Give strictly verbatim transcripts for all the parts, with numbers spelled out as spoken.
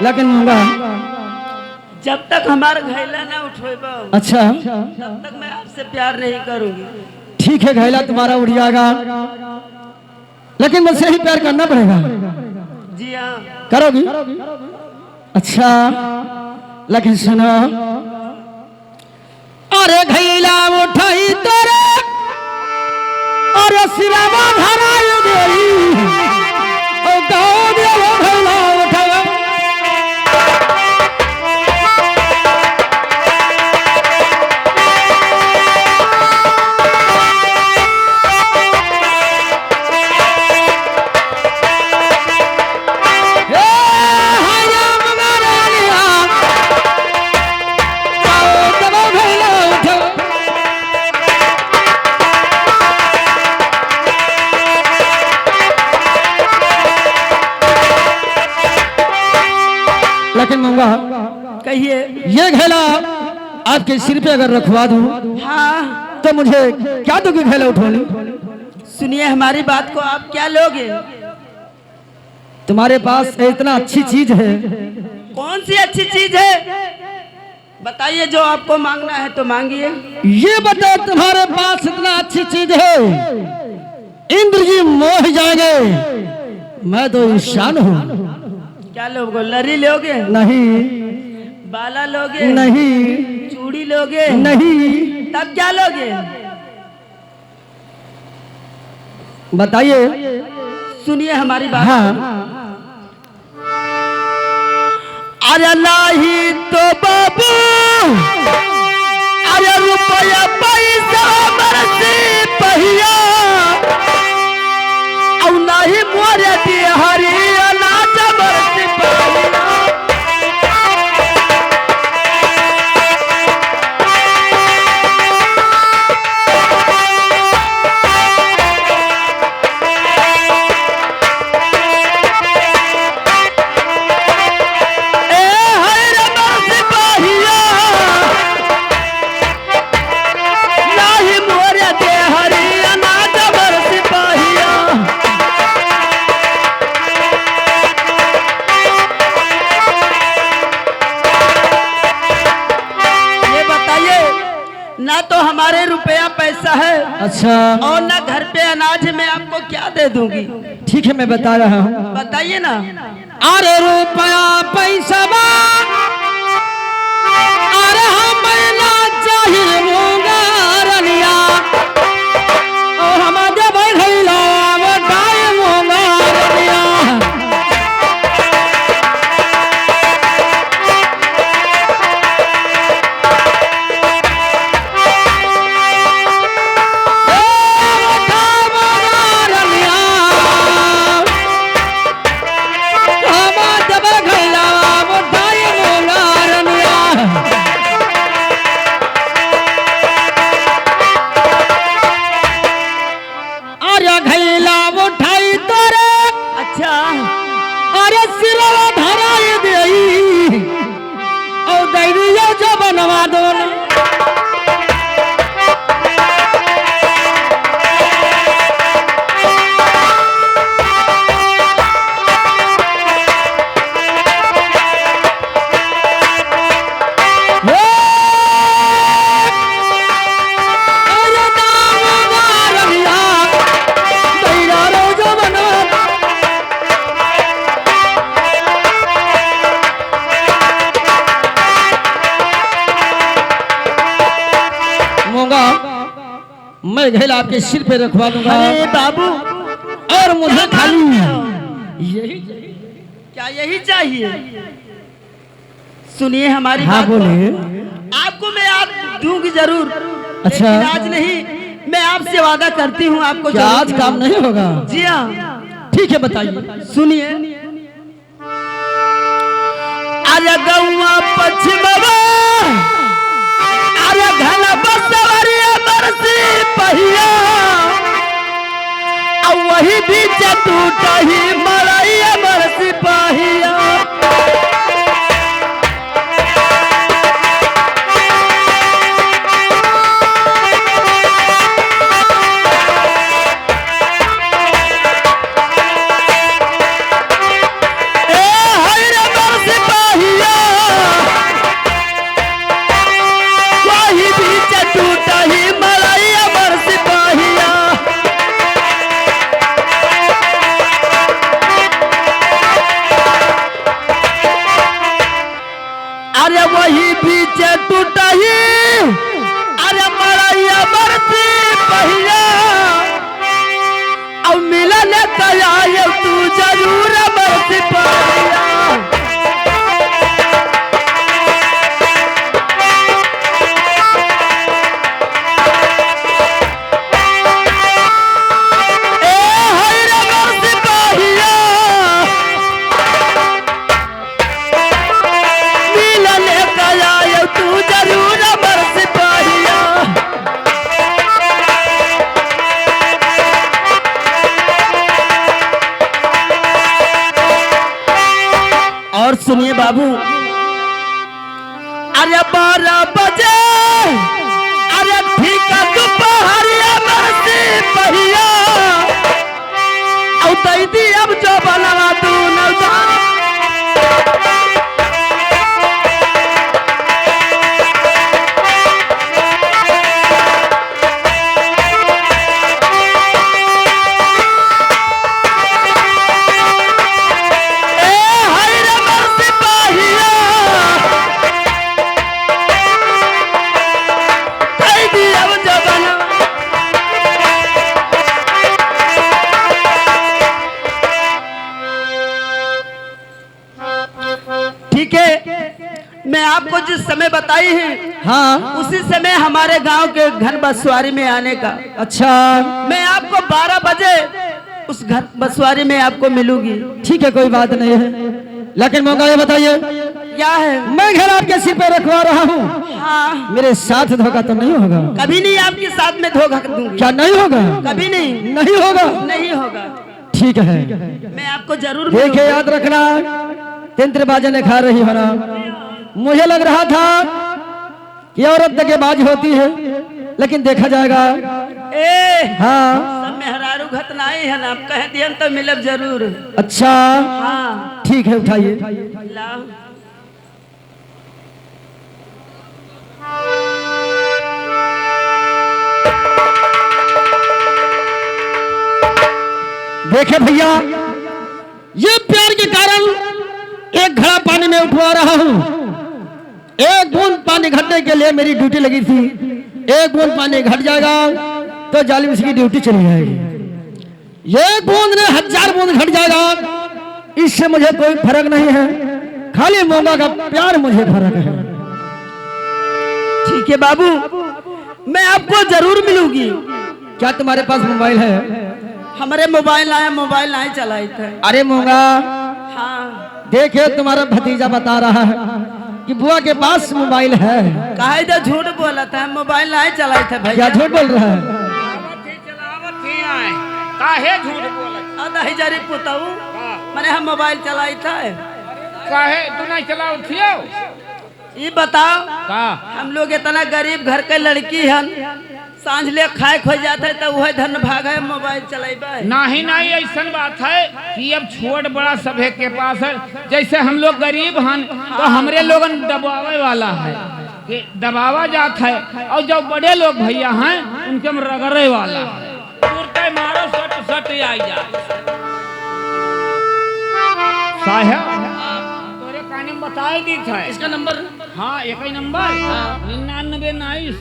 लेकिन मूंगा, जब तक हमार घैला ना उठोइबो, अच्छा। तब तक मैं आपसे प्यार नहीं करूंगी। ठीक है, घैला तुम्हारा उठ जाएगा, लेकिन मुझसे ही प्यार करना पड़ेगा। जी हाँ। करोगी? अच्छा, लेकिन सुनो, अरे घैला उठाई तोरे, अरे सिरावा धराई देई। ओ गाँव में वो घैला उठावा। लेकिन मूंगा, कहिए। ये घैला आपके सिर पे अगर रखवा दूं, हाँ। तो मुझे क्या दोगे घैला उठोनी? सुनिए, हमारी बात को आप क्या लोगे? तुम्हारे पास इतना अच्छी चीज है। कौन सी अच्छी चीज है? बताइए, जो आपको मांगना है तो मांगिए। ये बताओ, तुम्हारे पास इतना अच्छी चीज है, इंद्र जी मोह जाएंगे, मैं तो इंसान हूँ। क्या लोगे? लरी लोगे? नहीं। बाला लोगे? नहीं। चूड़ी लोगे? नहीं। तब क्या लोगे? बताइए। सुनिए हमारी बात। हाँ। अरे नाही तो बाबू, अरे रुपया पैसा बरसी पहिया, औ नाही मोरे दिहरी अनाज बरसी पहिया। ए हई रे मोर सिपाहिया, नाही मोरे देहरी अनाज मोर सिपाहिया। ये बताइए, ना तो हमारे रुपया पैसा है, अच्छा। और ना घर पे अनाज है, मैं आपको क्या दे दूंगी? ठीक है, मैं बता रहा हूँ। बताइए ना। अरे रुपया पैसा बा, अरे हमें ना चाहिए मूंगा रनिया, ओ हम जब घैला वो डाय मूंगा रनिया। अरे घैला उठाई तोरे। अच्छा। अरे सिरवा धराई देई। औ दैनिया जो बनवा दो ना। मूंगा, मैं घैला आपके सिर पे रखवा दूंगा। अरे बाबू, और मुझे क्या खाली मांगते हो? यही। क्या यही चाहिए? सुनिए हमारी हाँ, बात को। बोलिए। आपको मैं आज दूंगी जरूर, अच्छा। लेकिन आज नहीं, मैं आपसे वादा करती हूँ, आपको क्या जरूर आज काम दूंगी। नहीं होगा? जी हाँ। ठीक है, बताइए। सुनिए। अरे गौवा पछिमवा, अरे घन बसवरिया बरसी पहिया, आ वही बीच टूटही मड़ैया बरसी पहिया। अरे वही बीच टूटही, अरे मड़ैया बरसी पहिया, अब मिलन कयायो तू जरूर बरसी पहिया। ए हई रे बरसी पहिया, मिलन कयायो तू जरूर अमर सिपाहिया। और सुनिए बाबू, अरे बारह बजे, अरे ठीक दोपहरिया में सिपहिया, औ दै दी अब जो बनवा तू नौजवान। ए हाय रे मोर सिपहिया, दै दी अब जो बनवा। ठीक है, मैं आपको जिस समय बताई है, हाँ। उसी समय हमारे गांव के घन बसवारी में आने का। अच्छा। मैं आपको बारह बजे उस घन बसवारी में आपको मिलूंगी। ठीक है, कोई बात नहीं है, लेकिन मौका ये बताइए, क्या है? मैं घर आपके सिर पे रखवा रहा हूँ। हाँ। मेरे साथ धोखा तो नहीं होगा? कभी नहीं आपके साथ में धोखा दूंगी। क्या नहीं होगा? कभी नहीं। नहीं होगा? नहीं होगा। ठीक है। मैं आपको जरूर देखिए, मिलूंगी। याद रखना, तंत्र बाजा ने खा रही हो ना, मुझे लग रहा था कि औरत दगेबाज होती है, लेकिन देखा जाएगा। ए, हाँ। सब मेहरारू घत नाई है ना, आप कह दियन तो मिलब जरूर। अच्छा। हाँ। ठीक है, उठाइए। लाओ। देखे भैया, ये प्यार के कारण एक घड़ा पानी में उठवा रहा हूँ। एक बूंद पानी घटने के लिए मेरी ड्यूटी लगी थी। एक बूंद पानी घट जाएगा तो जालिम इसकी ड्यूटी चली जाएगी। एक बूंद नहीं, हजार बूंद घट जाएगा, इससे मुझे कोई फर्क नहीं है, खाली मोंगा का प्यार मुझे फर्क है। ठीक है बाबू, मैं आपको जरूर मिलूंगी। क्या तुम्हारे पास मोबाइल है? हमरे मोबाइल आया, मोबाइल नहीं चलाइत है। अरे मोंगा, हाँ। देखे तुम्हारा भतीजा बता रहा है कि बुआ के पास मोबाइल है। काहे तो झूठ बोलत है, मोबाइल नहीं चलाइत है भैया। क्या झूठ बोल रहा है? चलावत ही आए, काहे झूठ बोलत? अदही जरी पुतऊ, हाँ। मने हम मोबाइल चलाइत है। काहे तू नहीं चलावत हियो? ई बताओ, का? हम लोग इतना गरीब घर के लड़की हन, सांझ ले खाए खोज जात है तो वह धन भाग है, मोबाइल चलाइबे। नहीं, नहीं, ऐसन बात है कि अब छोट बड़ा सभे के पास है। जैसे हम लोग गरीब हन तो हमरे लोगन दबावे वाला है कि दबावा जात है, और जो बड़े लोग भैया हैं उनके हम रगड़े वाला है। तुरते मारो, सट सट आई जा। साहेब, तोरे काने में बताए दी था। इसका नंबर? हाँ, एक ही नंबर। हाँ। निन्यानवे नाइस।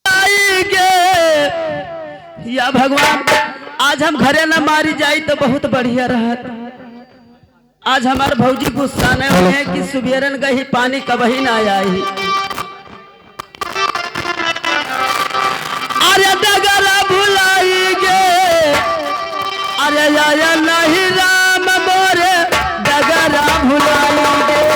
आई गे, या भगवान, आज हम घरे न मारी जाई तो बहुत बढ़िया रहत। आज हमार भौजी गुस्सा नहीं हुई है कि सुबेरन गही पानी कबही ना आई। अरे डगरा भुलाई गे, अरे आया नहीं राम मोरे, डगरा भुलाई गे।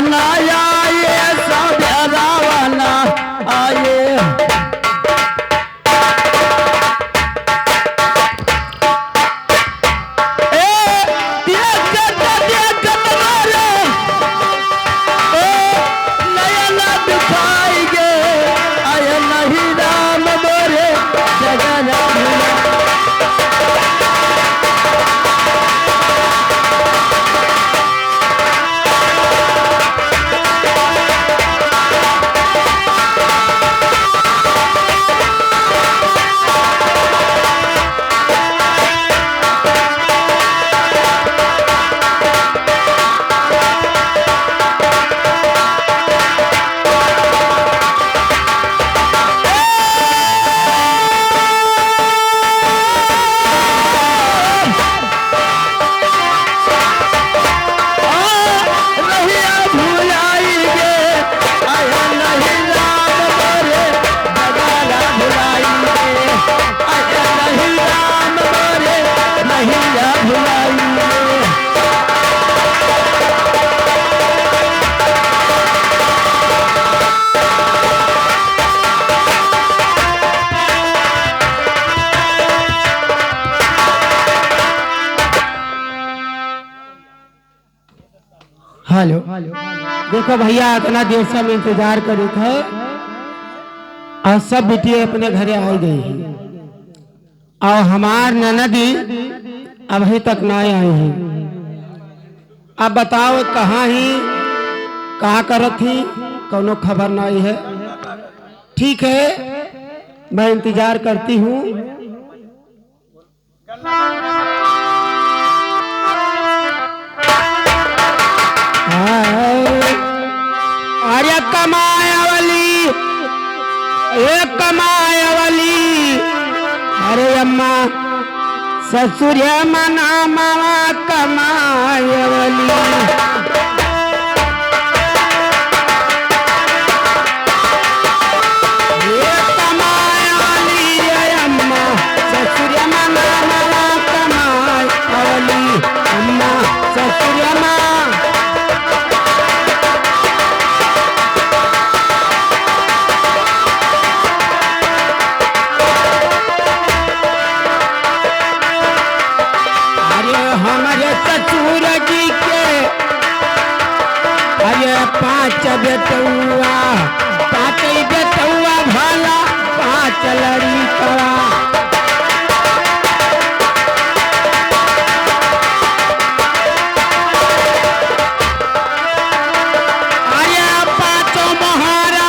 ना आए, सबेरावा ना आए। ए, देखत देखत मोरे, ए, नयना दुखाई गे, आए नहीं राम मोरे, जगना भुला। हेलो, देखो भइया, इतना देर से हम इंतजार करित है और सब बिटिया अपने घरे आ गई है और हमार ननदी अभी तक ना आई है। अब बताओ, कहाँ ही, का करत ही, कौनो खबर नहीं है। ठीक है, मैं इंतजार करती हूँ। अरे कमाए वाली, ए कमाए वाली, अरे अम्मा, ससुरिया मना मावा कमाए वाली। ए कमाए वाली रे अम्मा, ससुरिया मना मावा कमाए वाली। अम्मा, ससुरिया मा। अरे हमरे ससुर जी के, अरे पाँच बेटउआ, पाँच बेटउआ भला, पाँच लड़िकवा। अरे पाँचों मोहरा,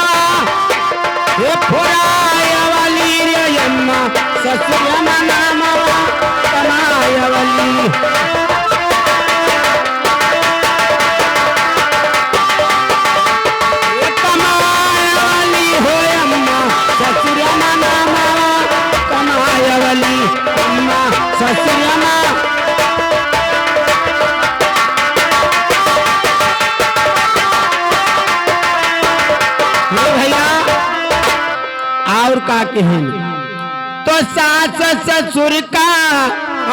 हे फोराए वाली रे अम्मा, ससुरिया मना मावा कमाए वाली। ए कमाए वाली हो अम्मा, ससुरिया मना मावा कमाए वाली। अम्मा, ससुरिया मा। ए भइया, और का कहेन? तो सास ससुर का,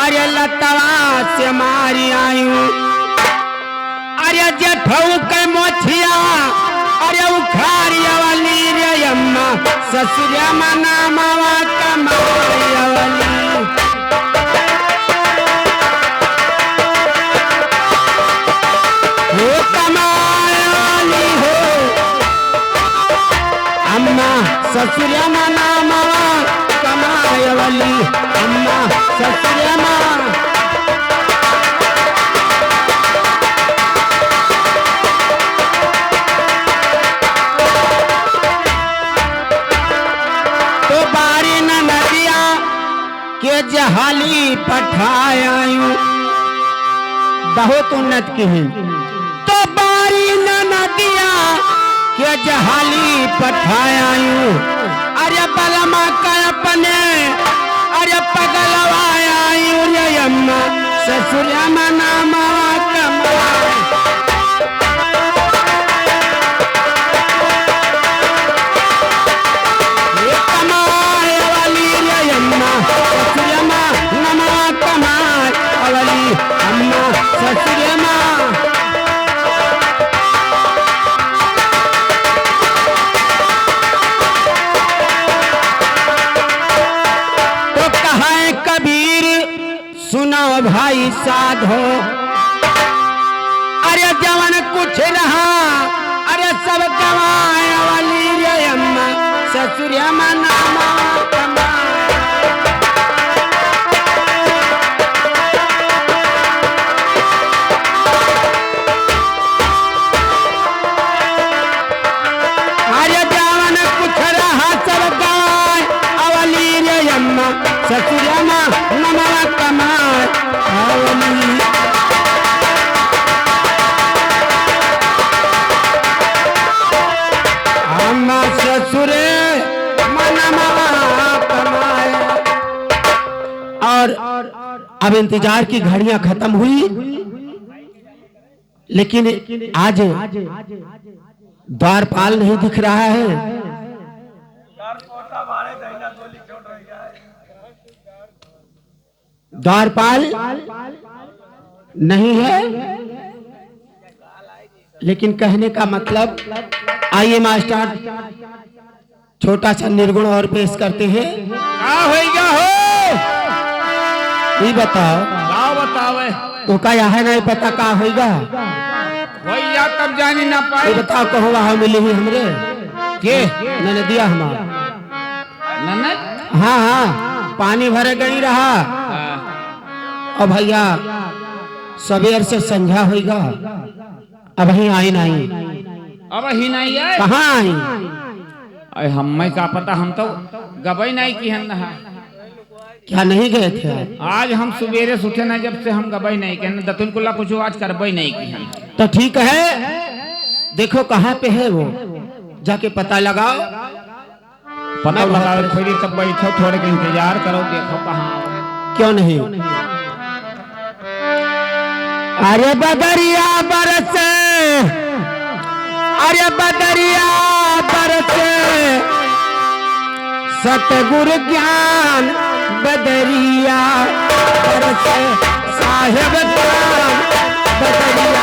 अरे लतवा से मारी आयु। अरे जेठऊ के मोछिया, अरे उखारिया वाली रे अम्मा, ससुरिया मना मावा कमारिया वाली। हो कमाए वाली हो, अम्मा ससुरिया मा नामवा कमाए वाली, अम्मा ससुरिया मा। तो बारी ननदिया के जहाली पठाए आयु, बहुत उन्नत किहिन। तो बारी ननदिया के जहाली पठाए आयु, अरे बलमा का अपने, अरे पगलवा आयु रे अम्मा, ससुरिया मा नामवा कमाए। ए कमाए वाली रे अम्मा, ससुरिया मा नमवा कमाए वाली अम्मा, ससुरिया मा। आई साधो। अरे जवन कुछ रहा, अरे सब गवाए वाली रे अम्मा, ससुरिया मना माँ कमाए। अरे जवन कुछ रहा सब गवाए, अवली रे अम्मा, ससुरिया मा नमवा कमाए, अवली। अम्मा ससुरे मा नमवा कमाए। और अब इंतजार की घड़ियां खत्म हुई। लेकिन आज द्वारपाल नहीं दिख रहा है, द्वारपाल नहीं है। लेकिन कहने का मतलब, आइए मास्टर, छोटा सा निर्गुण और पेश करते हैं। का होइगा हो? ई बताओ। का बतावे? तोका यह नहीं पता का होइगा? होइगा तब जानी ना पाई। ई बताओ, कहो वहाँ मिली ही हमरे? के? ननदिया हमार। ननद? हाँ, हाँ, पानी भरे गई रहा। हाँ। और भैया, सबेर से संझा होइगा। अबहीं आई नाहीं। अबहीं नाहीं आए? कहाँ आई? अरे हम्मे का पता, हम तो गबई नाहीं किहन ना। क्या नहीं गए थे आप? आज हम सुबेरे से उठे ना, जब से हम गबई नाहीं किहन, दतुन कुल्ला कुछ आज करबई नाहीं किहन। तो ठीक है, देखो कहाँ पे है वो, जाके पता लगाओ। पता लगावे खोजी, तब बैठो, थोड़े के इंतजार करो, देखो कहाँ। क्यों नहीं? अरे बदरिया बरसे, अरे बदरिया बरसे, सतगुरु ज्ञान बदरिया बरसे। साहेब ज्ञान बदरिया।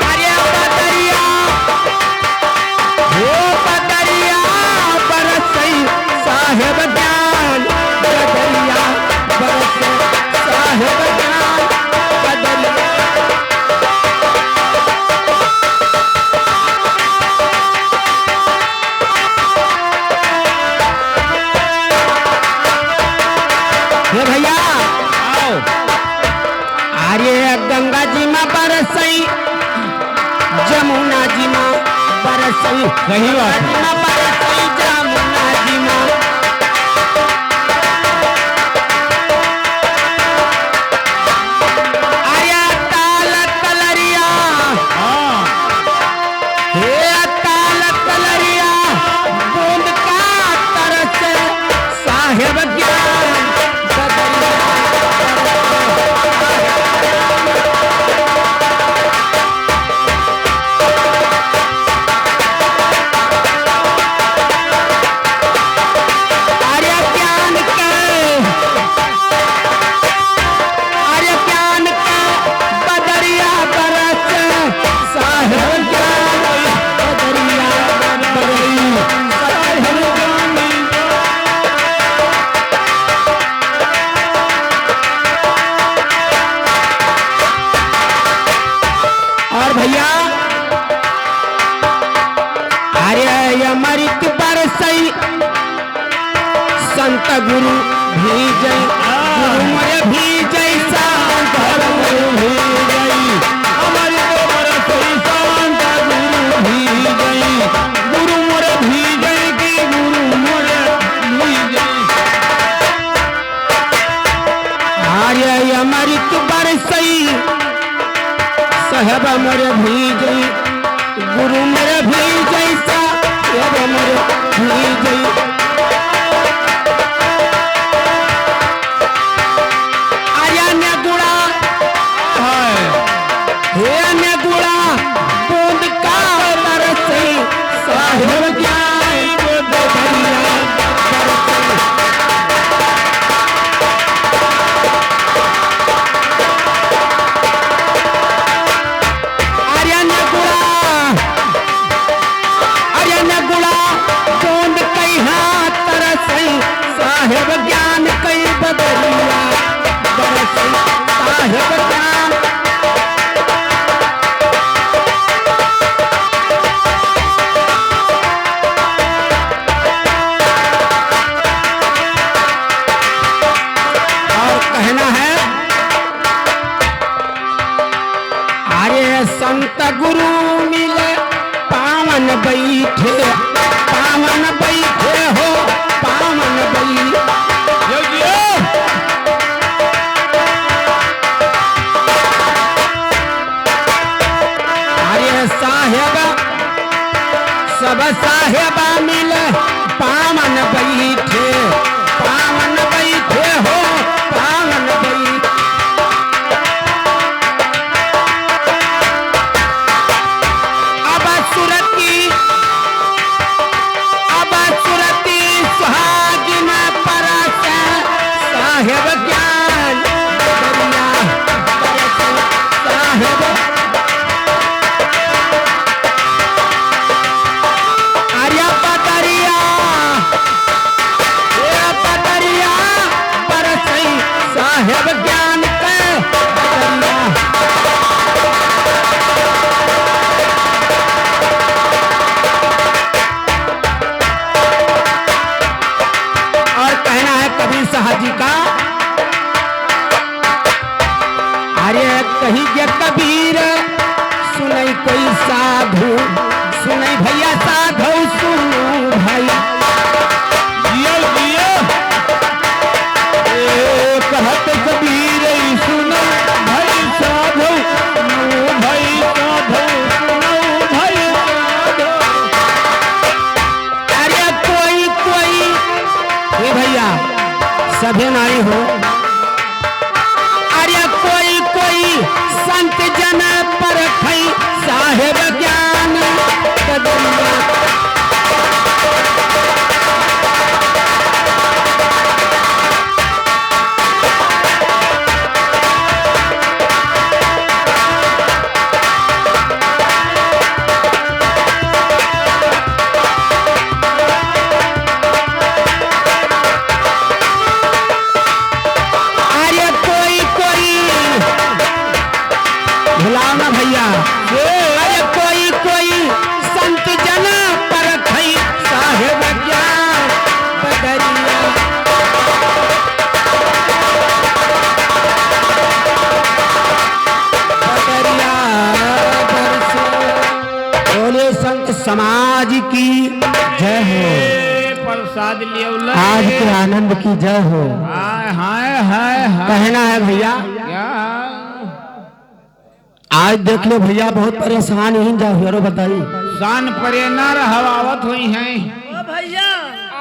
अरे बदरिया, हो बदरिया बरसई साहेब ज्ञान बदरिया, बरसई साहेब ज्ञान बदरिया। हे भैया, आओ। अरे गंगा जी मा बरसई, जमुना जी मा बरसई। सही बात है। गंगा जी मा बरसई, जमुना जी मा। अरे ताल तलरिया। हाँ। हे ताल तलरिया, बूंद का तरस, साहेब ज्ञान बदरिया। अरे ज्ञान के, अरे ज्ञान के बदरिया बरस, साहेब ज्ञान बदरिया बरस, साहेब ज्ञान। और भैया, अरे अमृत बरसई संत गुरु भीजई, गुरु मोरे भीजई, संत गुरु भीजई। अमृत बरसई संत गुरु भीजई, गुरु मोरे भीजई की गुरु मोरे भीजई। अरे अमृत बरसई साहेब मोरे भीजई, गुरु मोरे भीजई, साहेब मोरे भीजई। अरे नेगुड़ा, हाय। हे नेगुड़ा, बूंद का बरसई, साहेब ज्ञान बदरिया बरसई। अरे नेगुड़ा, अरे नेगुड़ा, बूंद कइहाँ गुरु मिले पावन बैठे, पावन बैठे हो, पावन बैठे। यो, यो। अरे साहेब, सब साहेब मिले पावन बैठे, पावन बैठे हो, पावन बैठे। अब सुरती, अब सुरती सुहागिन परस साहेब ज्ञान बदरिया परस साहेब। अरे बदरिया, ए बदरिया, बरसई साहेब ज्ञान के बदरिया। और कहना है कबीर साहब जी का, अरे कही के कबीर, सुनई कोई साधु, सुनई भैया साधु, सुनो भाई। जियो, जियो। ए, कहत कबीर, सुनो भाई साधु, सुनो भाई साधु, सुनो भाई साधु। अरे कोई, कोई, ए भैया, सभे नाई हो। अरे कोई कोई संत जन परखई साहेब ज्ञान बदरिया। अरे कोई कोई, भुलाओ ना भैया। अरे कोई कोई संत जन परखई साहेब ज्ञान बदरिया। बदरिया बरसे। बोले संत समाज की जय हो। ए, प्रसाद लियौला। आज के आनंद की जय हो। हाय, हाय, हाय, हाय। कहना है भैया। क्या? आज देख लो भैया, बहुत परेशान ही जा, हेरो बताई। शान परे ना रहवावत हुई हैं। ओ भैया।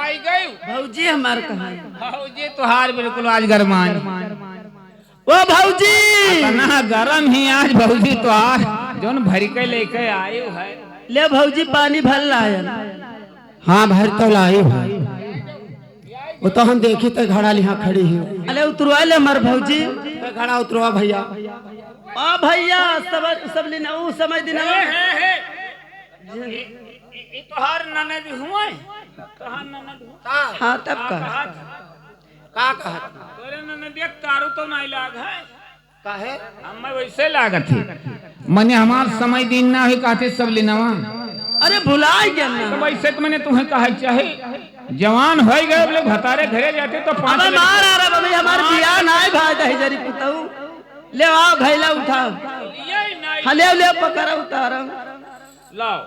आई गई। भौजी हमार कहाँ है? भौजी तोहार बिल्कुल आज गरमान। ओ भौजी! इतना गरम ही आज भौजी तोहार, जौन भरी के लेके आयु है। ले भौजी, पानी भर लायन। हाँ, भर तो लाई है। वो तो हम देखी तो घड़ा लिहा खड़ी ही। अरे उतरवा ले हमार भौजी। ए, घड़ा उतरवा भैया। ओ भैया, सब, सब लेना, ऊ समय दिन। हे, हे, हे। ई, ई, ई तोहार ननद हुए? तोहार ननद हुए? हाँ, तब का? का कहत? तोरे ननदिया तारू तो नहीं लाग है। काहे? हमें वैसे लागत है। मने हमार समय दिन ना है, कहते सब लेनवा। अरे भुलाए गया ना। तो वैसे तो मने तुम्हें कहा चाहे, जवान हो गए, बोले भतारे घरे जाते तो पाँच अबे ले मार आ रहा, अबे हमार बियाह ना है भाई, दही जरी पुताऊ। ले आओ, घैला उठाओ। ये नहीं। हाँ, ले, ले, पकड़ा उतारा। लाओ।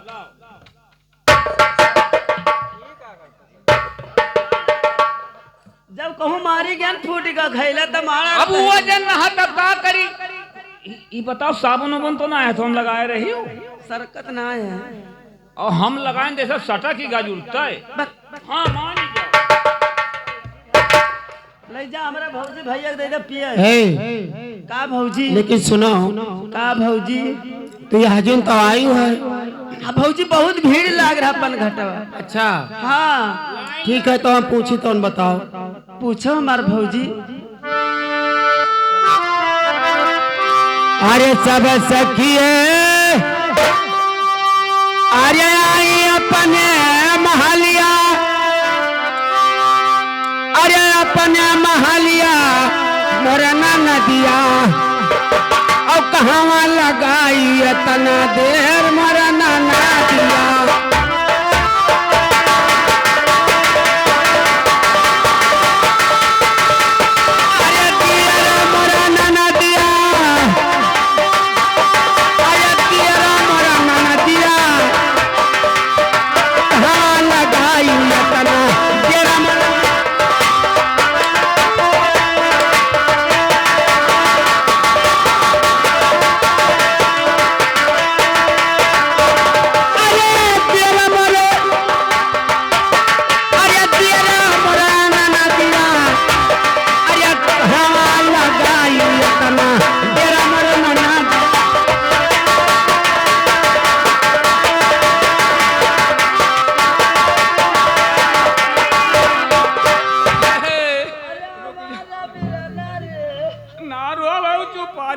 जब कहूँ मारी गेन फूट गा घैला त मारा अब वो जन नहा तब का करी? ई, ई बताओ, साबुन उबुन तो ना है, तो हम लगाए रही हो। सरकत ना है। और हम लगाएं जैसे सटा की गाज उड़ता है। बस। हाँ, मान ही जाओ। ले जा, हमरा भौजी भैया के दे दे पिए। ए। का भौजी? लेकिन सुनो। का भौजी? तू ये हजून तो आई है। हाँ भौजी, बहुत भीड़ लाग रहा पनघटवा। अच्छा। हाँ। ठीक है, तो हम पूछी तो हम बताओ। पूछो हमार भौजी। अरे सब सखिए, अरे आई अपने महलिया, अरे अपने महलिया मोर ननदिया, और कहवा लगाई इतना देर मोर ननदिया। अरे दिया रे मोर ननदिया, अरे दिया रे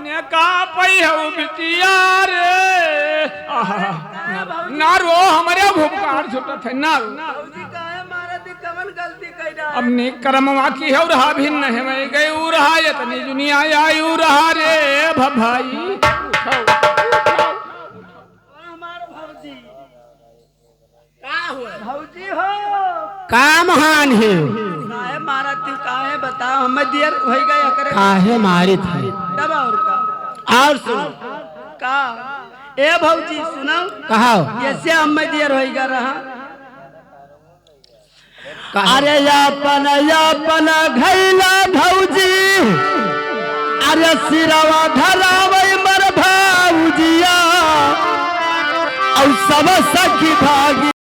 का पई हऊ बिटिया रे। आहा, ना रो, हमरे भुभकार छूटत है, ना रो। भौजी काहे मारत ही, कवन गलती कइ रहा? अब नीक करमवा की हऊ रहा, भिन्न है मैं गई ऊ रहा, इतनी दुनिया आई ऊ रहा रे भभाई। हमार भौजी। का हुआ? भौजी हो। का महान है? काहे मारत ही, काहे बताओ, हमें दियर होइ गए एकरे। काहे मारित है? तब और का? और सुनो। का? ए भौजी सुनो। कहा? कैसे हमें दियर होइ गए रहा? कहा? अरे आपन, आपन घैला भौजी, अरे सिरवा धरावै मर भौजिया, औ सब सखी भागी।